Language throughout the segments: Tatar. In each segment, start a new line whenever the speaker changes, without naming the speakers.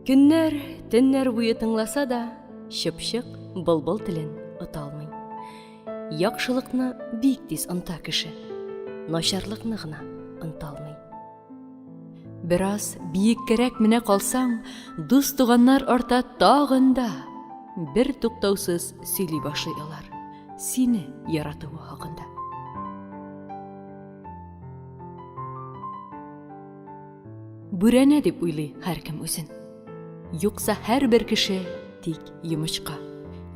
Көннәр, төннәр буе тыңласа да, чыпчык былбыл телен оталмый. Яхшылыкны бик тиз онта кеше, начарлыкны гына онталмый. Бераз биеккәрәк менә калсаң, дус-туганнар арта тагын да. Бер туктаусыз сөйли башлый алар сине яратуы хакында. Бүрәнә дип уйлый һәркем үзен. Юкса һәрбер кеше тик йомычка.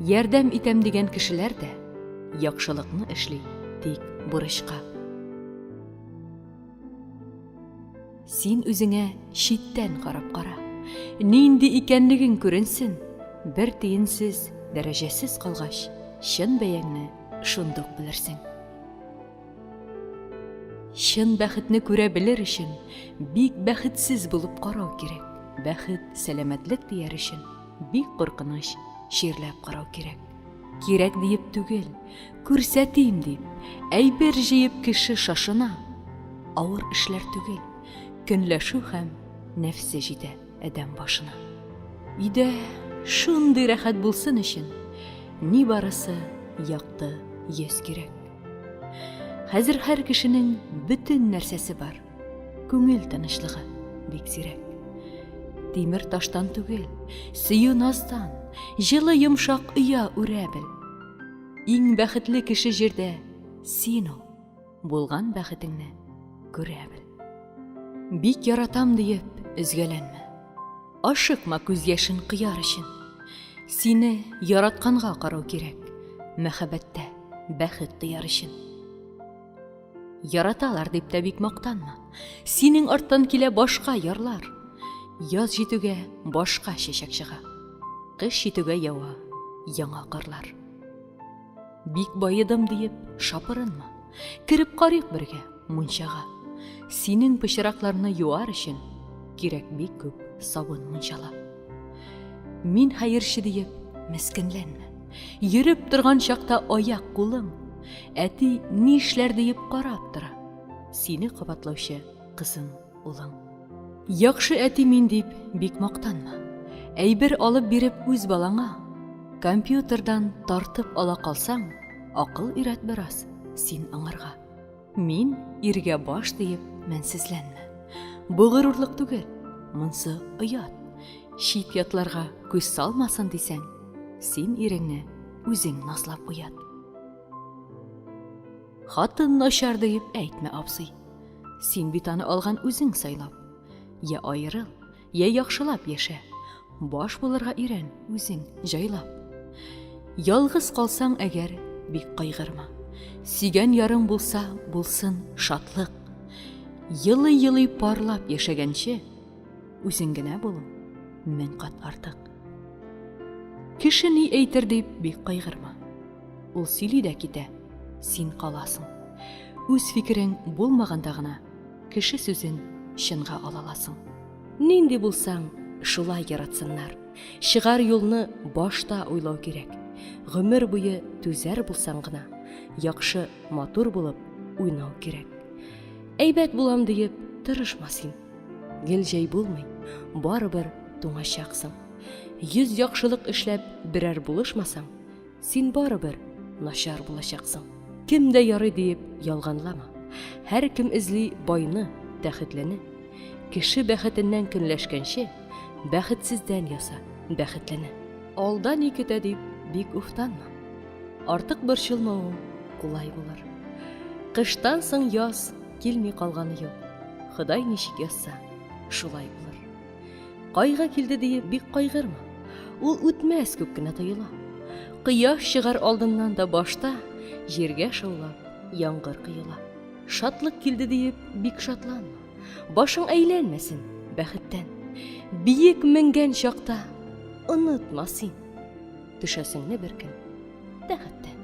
Ярдәм итәм дигән кешеләр дә яхшылыкны эшли тик бурычка. Син үзеңә читтән карап кара. Нинди икәнлегең күренсен. Бер тиенсез, дәрәҗәсез калгач, чын бәяңне шундук белерсең. Чын бәхетне күрә белер өчен, бик бәхетсез булып карау кирәк. Бәхет, сәламәтлек дияр өчен, бик куркыныч чирләп карау кирәк. Кирәк диеп түгел, күрсәтим дип, әйбер җыеп кеше шашына. Авыр эшләр түгел, көнләшү һәм нәфсе җитә адәм башына. Өйдә шундый рәхәт булсын өчен, ни барысы якты йөз кирәк. Хәзер һәр кешенең бөтен нәрсәсе бар. Күңел тынычлыгы бик сирәк. Тимер таштан түгел, сөю наздан, җылы йомшак оя үрә бел. Иң бәхетле кеше җирдә син ул, булган бәхетеңне күрә бел. Бик яратам диеп өзгәләнмә. Ашыкма күз яшен кояр өчен. Сине яратканга карау кирәк, мәхәббәттә бәхет тояр өчен. Яраталар дип тә бик мактанма. Синең арттан килә башка ярлар. Яз җитүгә башка чәчәк чыга. Кыш җитүгә ява яңа карлар. Бик баедым диеп шапырынма. Кереп карыйк бергә мунчага. Синең пычракларны юар өчен кирәк бик күп сабын мунчала. Мин хәерче диеп мескенләнмә. Йөреп торган чакта аяк кулың. Әти нишләр диеп карап тора. Сине кабатлаучы кызың, улың. Яхшы әти мин дип бик мактанма. Әйбер алып биреп үз балаңа. Компьютердан тартып ала калсаң, акыл өйрәт бераз син аңарга. Мин иргә баш диеп мәнсезләнмә. Бу горурлык түгел, монсы оят. Чит ятларга күз салмасын дисәң, син иреңне үзең назлап уят. Хатын начар диеп әйтмә, абзый. Син бит аны алган үзең сайлап. Я аерыл, Я яхшылап яшә, баш булырга өйрән үзең җайлап. Ялгыз калсаң әгәр, бик кайгырма. Сөйгән ярың булса, булсын шатлык. Елый-елый парлап яшәгәнче, үзең генә булу мең кат артык. Кеше ни әйтер дип бик кайгырма. Ул сөйли дә китә, син каласың. Үз фикерең булмаганда гына Кеше сүзен чынга ала аласың. Нинди булсаң, шулай яратсыннар. Чыгар юлны башта уйлау кирәк. Гомер буе түзәр булсаң гына, яхшы, матур булып уйнау кирәк. Әйбәт булам диеп тырышма син. Гел җәй булмый, барыбер туңачаксың. Йөз яхшылык эшләп берәр булышмасаң, Син барыбер начар булачаксың. Кем дә ярый диеп ялганлама. Һәркем эзли байны, тәхетлене. Кеше бәхетеннән көнләшкәнче, бәхетсездән яса бәхетлене. Алда ни көтә дип бик уфтанма. Артык борчылмавың кулай булыр. Кыштан соң яз килми калганы юк. Ходай ничек язса, шулай булыр. Кайгы килде диеп бик кайгырма. Ул үтмәс күк кенә тоела. Кояш чыгар алдыннан да башта җиргә шаулап яңгыр коела. Шатлык килде диеп бик шатланма. Башың әйләнмәсен бәхеттән. Биек менгән чакта онытма син. Төшәсеңне бер көн тәхеттән.